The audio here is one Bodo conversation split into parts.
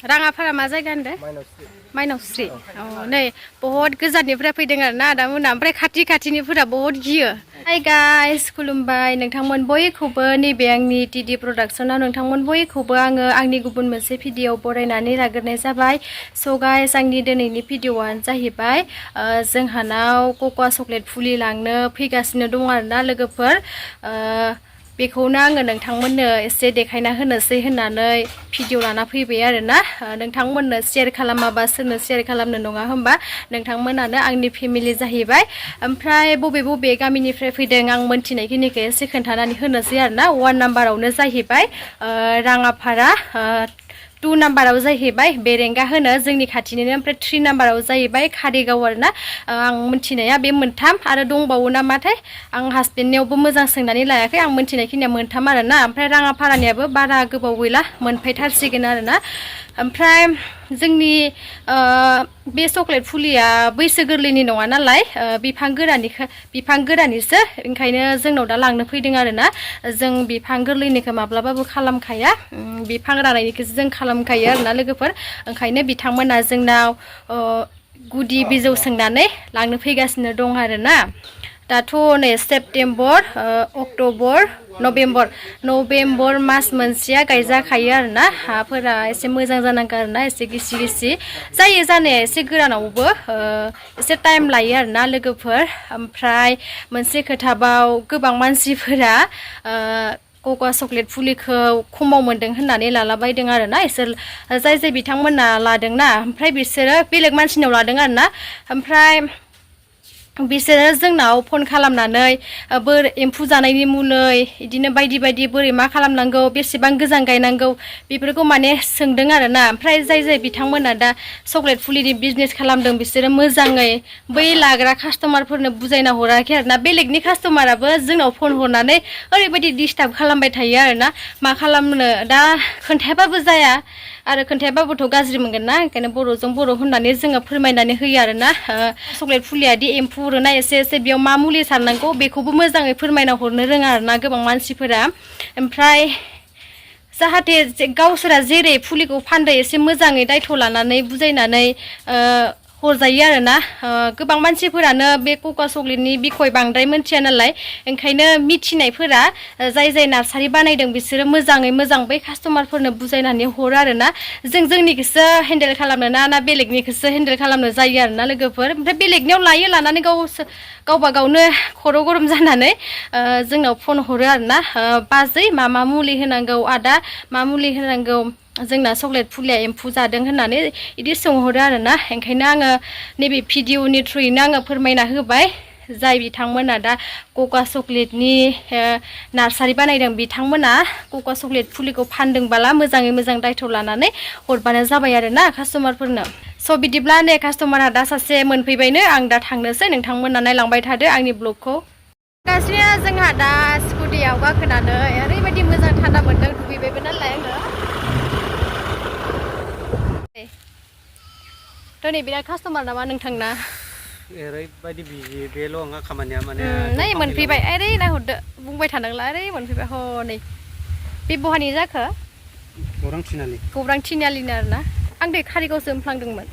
राङापारा मा जायगा होनदो माइनावस्रि नै बहुत गोजाननिफ्राय फैदों आरोना आदामोना ओमफ्राय खाथिनिफोरा बहुत गियो हाय गाइस खुलुमबाय नोंथांमोन बयखौबो नैबे आंनि टिडि प्रडाक्शनाव नोंथांमोन बयखौबो आङो आंनि गुबुन मोनसे भिडिअ बरायनानै लाग्रोनाय जाबाय स' गाइस आंनि दिनैनि भिडिअआनो जाहैबाय जोंहानाव कक'आ चक्लेट फुलि लांनो फैगासिनो दं आरोना लोगोफोर बेखौनो आङो नोंथांमोननो एसे देखायना होनोसै होननानै भिडिअ लाना फैबाय आरोना नोंथांमोननो शेयार खालामाबा सोरनो शेयार खालामनो नङा होमबा नोंथांमोनानो आंनि फेमिलि जाहैबाय ओमफ्राय बबे गामिनिफ्राय फैदों आं मोनथिनायखिनिखौ एसे खोन्थानानै होनोसै आरोना 1 नाम्बारावनो जाहैबाय राङापारा 2 नाम्बाराव जाहैबाय बेरेंगा होनो जोंनि खाथिनिनो ओमफ्राय 3 नाम्बाराव जाहैबाय कारिगाव आरोना आं मोनथिनाया बे मोनथाम आरो दंबावो नामाथाय आं हासबेन्डनियावबो मोजां सोंनानै लायाखै आं मोनथिनायखिनिया मोनथाम आरोना ओमफ्राय राङापारानियाबो बारा गोबाव गैला मोनफैथारसिगोन आरोना ओमफ्राय जोंनि बे चक्लेट फुलिया बैसो गोरलैनि नङा नालाय बिफां गोरानिसो ओंखायनो जोंनाव दा लांनो फैदों आरोना जों बिफां गोरलैनिखौ माब्लाबाबो खालामखाया बिफां रानायनिखौसो जों खालामखायो आरोना लोगोफोर ओंखायनो बिथांमोना जोंनाव गुदि बिजौ सोंनानै लांनो फैगासिनो दं आरोना दाथ' नै सेप्तेम्बर अक्ट'बर नभेम्बर मास मोनसेया गायजाखायो आरोना हाफोरा एसे मोजां जानांगौ आरोना एसे गिसि जायो जानाया एसे गोरानावबो एसे टाइम लायो आरोना लोगोफोर ओमफ्राय मोनसे खोथाबाव गोबां मानसिफोरा कक'आ चक्लेट फुलिखौ खमाव मोन्दों होननानै लालाबायदों आरोना इसोर जाय बिथांमोना लादोंना ओमफ्राय बिसोरो बेलेग मानसिनाव लादों आरोना ओमफ्राय बिसोरो जोंनाव फन खालामनानै एम्फौ जानायनि मुलै बिदिनो बायदि बोरै मा खालामनांगौ बेसेबां गोजान गायनांगौ बेफोरखौ माने सोंदों आरोना ओमफ्राय जाय बिथांमोना दा चक्लेट फुलिनि बिजनेस खालामदों बिसोरो मोजाङै बै लाग्रा कास्टमारफोरनो बुजायना हराखै आरोना बेलेगनि कास्टमाराबो जोंनाव फन हरनानै ओरैबायदि डिस्टार्ब खालामबाय थायो आरोना मा खालामनो दा खोन्थायाबाबो जाया आरो खोन्थायाबाबोथ' गाज्रि मोनगोन ना ओंखायनो बर'जों बर' होननानै जोङो फोरमायनानै होयो आरोना चक्लेट फुलियादि एम्फौ अरोना एसे बेयाव मा मुलि सारनांगौ बेखौबो मोजाङै फोरमायना हरनो रोङा आरोना गोबां मानसिफोरा ओमफ्राय जाहाथे गावसोरा जेरै फुलिखौ फानदो एसे मोजाङै दायथ' लानानै बुजायनानै हरजायो आरोना गोबां मानसिफोरानो बे कक'आ चक्लेटनि बिखय बांद्राय मोनथिया नालाय ओंखायनो मिथिनायफोरा जाय नार्सारि बानायदों बिसोरो मोजाङै मोजां बै कास्टमारफोरनो बुजायनानै हरो आरोना जोंनिखौसो हेन्डेल खालामनो ना बेलेगनिखौसो हेन्डेल खालामनो जायो आरोना लोगोफोर ओमफ्राय बेलेगनियाव लायो लानानै गावबा गावनो खर' गरम जानानै जोंनाव फन हरो आरोना बाजै मा मुलि होनांगौ आदा मा मुलि होनांगौ जोंना चक्लेट फुलिया एम्फौ जादों होननानै बिदि सोंहरो आरोना ओंखायनो आङो नैबे भिडिअनि थ्रुयैनो आङो फोरमायना होबाय जाय बिथांमोना दा कक'आ चक्लेटनि नार्सारि बानायदों बिथांमोना कक'आ चक्लेट फुलिखौ फानदोंबाला मोजाङै मोजां दायथ' लानानै हरबानो जाबाय आरोना कास्टमारफोरनो स' बिदिब्ला नै कास्टमारा दा सासे मोनफैबायनो आं दा थांनोसै नोंथांमोना नायलांबाय थादो आंनि ब्लगखौ गासिनो जोंहा दा स्कुटियाव गाखोनानै ओरैबायदि मोजां थान्दा मोन्दों दुगैबायबो नालाय आङो दिनै बिराद कास्टमार नामा नोंथांना ओरैबायदि बिजि बेल' आंहा खामानिया माने नै मोनफैबाय ओरै नायहरदो बुंबाय थानांला ओरै मोनफैबाय नै बे बहानि जाखो गौरां थिनालिनो आरोना आं दै कारिगावसो होनफ्लांदोंमोन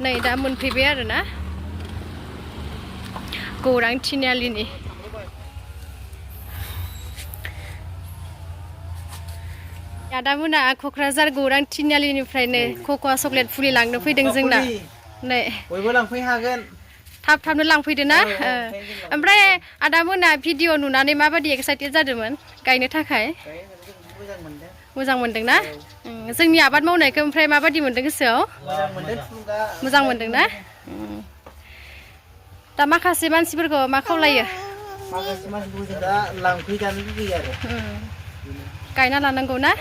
नै दा मोनफैबाय आरोना गौरां थिनालिनि आदामोना क'क्राझार गौरां थिनालिनिफ्रायनो कक'आ चक्लेट फुलि लांनो फैदों जोंना नै बयबो लांफैनो हागोन थाबनो लांफैदो ना ओमफ्राय आदामोना भिडिअ नुनानै माबायदि एक्साइटेड जादोंमोन गायनो थाखाय मोजां मोनदों ना जोंनि आबाद मावनायखौ ओमफ्राय माबायदि मोनदों गोसोआव मोजां मोनदों ना दा माखासे मानसिफोरखौ मा खावलायो गायना लानांगौ ना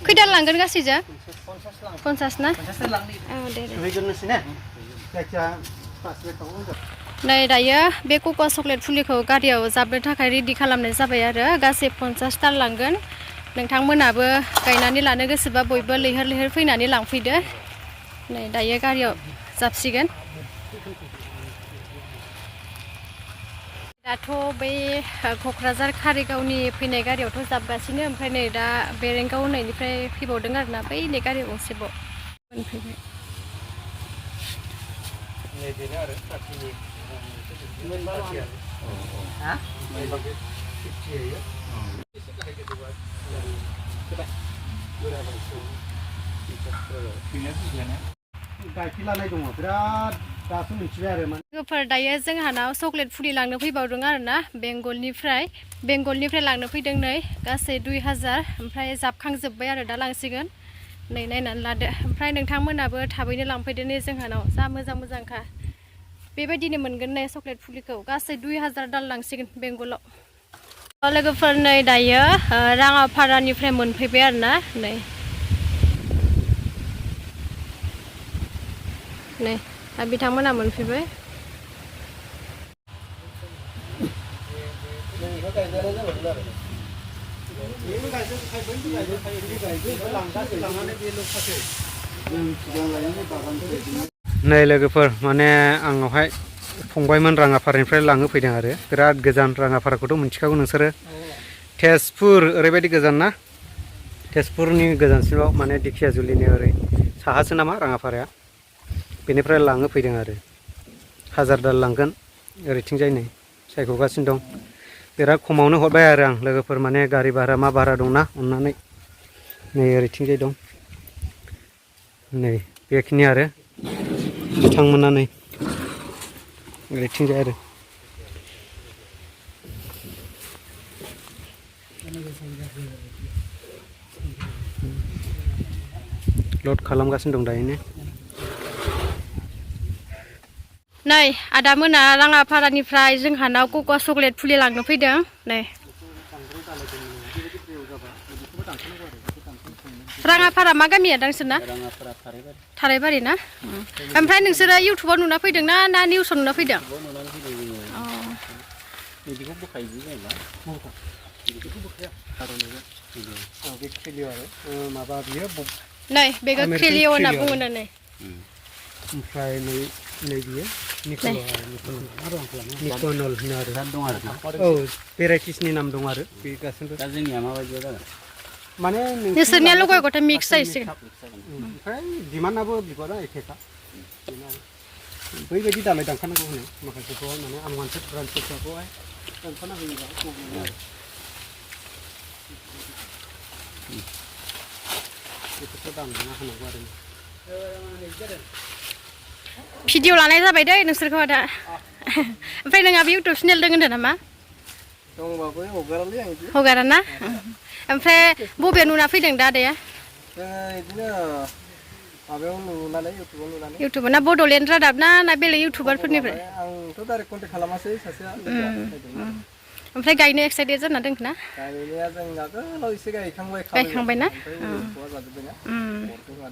खैदाल लांगोन गासैजों 50 ना नै दायो बे कक'आ चक्लेट फुलिखौ गारियाव जाबनो थाखाय रेडि खालामनाय जाबाय आरो गासै 50 दाल लांगोन नोंथांमोनाबो गायनानै लानो गोसोबा बयबो लैहोर फैनानै लांफैदो नै दायो गारियाव जाबसिगोन दाथ' बै क'क्राझार कारिगावनि फैनाय गारियावथ' जाबगासिनो ओमफ्राय नै दा बेरेंगाव होननायनिफ्राय फैबावदों आरोना बै नै गारि गंसेबाव मोनफैबाय नैबेनो आरो खाथिनि लोगोफोर दायो जोंहानाव चक्लेट फुलि लांनो फैबावदों आरोना बेंगलनिफ्राय लांनो फैदों नै गासै 2000 ओमफ्राय जाबखांजोब्बाय आरो दा लांसिगोन नै नायनानै लादो ओमफ्राय नोंथांमोनाबो थाबैनो लांफैदो नै जोंहानाव जा मोजांखा बेबायदिनो मोनगोन नै चक्लेट फुलिखौ गासै 2000 दाल लांसिगोन बेंगलाव लोगोफोर नै दायो राङापारानिफ्राय मोनफैबाय आरोना नै दा बिथांमोना मोनफैबाय नै लोगोफोर माने आंनावहाय फंबायमोन राङापारानिफ्राय लाङो फैदों आरो बिराद गोजान राङापाराखौथ' मिथिखागौ नोंसोरो तेजपुर ओरैबायदि गोजान ना तेजपुरनि गोजानसिमाव माने दिखियाजुलिनि ओरै साहासो नामा राङापाराया बेनिफ्राय लाङो फैदों आरो 1000 दाल लांगोन ओरैथिंजाय नै सायख'गासिनो दं बिराद खमावनो हरबाय आरो आं लोगोफोर माने गारि भारा मा भारा दंना अननानै नै ओरैथिंजाय दं नै बेखिनि आरो बिथांमोना नै ओरैथिंजाय आरो लड खालामगासिनो दं दायोनो नै आदामोना राङापारानिफ्राय जोंहानाव क'क'आ चक्लेट फुलि लांनो फैदों नै राङापारा मा गामिया नोंसोरना थारायबारि ना ओमफ्राय नोंसोरो इउटुबाव नुना फैदों ना निउसाव नुना फैदों नै बेखौ क्रेलिय होनना बुङो नै ओमफ्राय नै बियो निकनल होनो आरो औ भेराइटिसनि नाम दं आरो बे गासैबो दा जोंनिया माबायदि जागोन माने नोंसोरनिया लगाय गथाय मिक्स जाहैसिगोन ओमफ्राय डिमान्डआबो बिबारा एखेखा बैबायदि दालाय दानखानांगौ होनो माखासेखौहाय माने आनवान्टेड ब्रान्चेसखौहाय दानखाना होयोबा बेफोरखौ दानना होनांगौ आरो भिडिअ लानाय जाबाय दै नोंसोरखौ दा ओमफ्राय नोंहाबो इउटुब चेनेल दङ होनदों नामा दंबाबो हगारालै आं बिदि हगारा ना ओमफ्राय बबेयाव नुना फैदों दा आदाया बिदिनो माबायाव नुनानै इउटुबाव ना बड'लेण्ड रादाब ना बेलेग इउटुबारफोरनिफ्राय आंथ' डाइरेक्ट कन्टेक्ट खालामासै सासेया ओमफ्राय गायनो एक्साइटेड जाना दंख ना गायनाया जों आगोलाव एसे गायखांबाय ना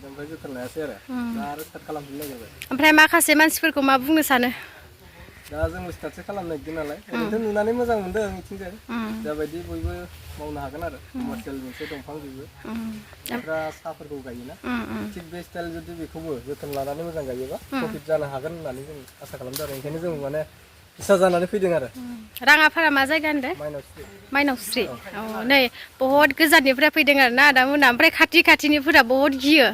ओमफ्राय जोथोन लायासै आरो दा आरो स्टार्ट खालामफिननो नागिरबाय ओमफ्राय माखासे मानसिफोरखौ मा बुंनो सानो दा जोंबो स्टार्टसो खालामनो नागिरदों नालाय ओरैनोथ' नुनानै मोजां मोनदों मिथिंजाय जाबायदि बयबो मावनो हागोन आरो कमार्शियेल मोनसे दंफां बेबो ओमफ्राय साहाफोरखौ गायोना थिग बे स्टाइल जुदि बेखौबो जोथोन लानानै मोजां गायोबा प्रफिट जानो हागोन होननानै जों आसा खालामदों आरो ओंखायनो जों माने इसा जानानै फैदों आरो राङापारा मा जायगा होनदों माइनावस्रि नै बहुत गोजाननिफ्राय फैदों आरोना आदामोना ओमफ्राय खाथिनिफोरा बहुत गियो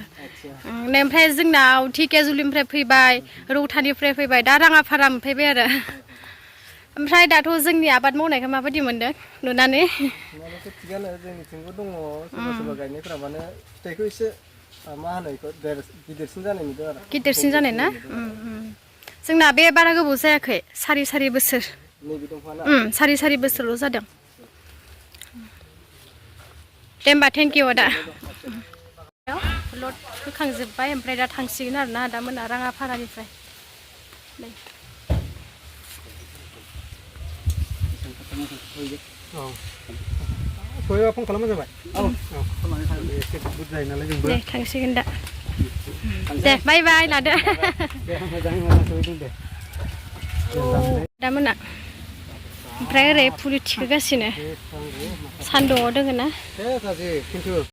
ओमफ्राय जोंनाव धेकियाजुलिनिफ्राय फैबाय रौतानिफ्राय फैबाय दा राङापारा मोनफैबाय आरो ओमफ्राय दाथ' जोंनि आबाद मावनायखौ माबायदि मोनदों नुनानै थिगानो जोंनिथिंबो दङ सोरबा गायनायफोरा माने फिथाइखौ एसे मा होनो बेखौ गिदिरसिन जानाय नुदों आरो गिदिरसिन जानाय ना जोंना बे बारा गोबाव जायाखै सारि बोसोर सारि बोसोरल' जादों दे होमबा थेंक इउ आदा लड होखांजोब्बाय ओमफ्राय दा थांसिगोन आरोना आदामोना राङापारानिफ्राय सहैबा फन खालामबानो जाबाय एसे बुरजायो नालाय जोंबो दे थांसिगोन दा दे बाय बाय लादो मोजाङै मोजां सहैदों दे आदामोना ओमफ्राय ओरै फुलि थिखोगासिनो सान्दुङाव दोङो ना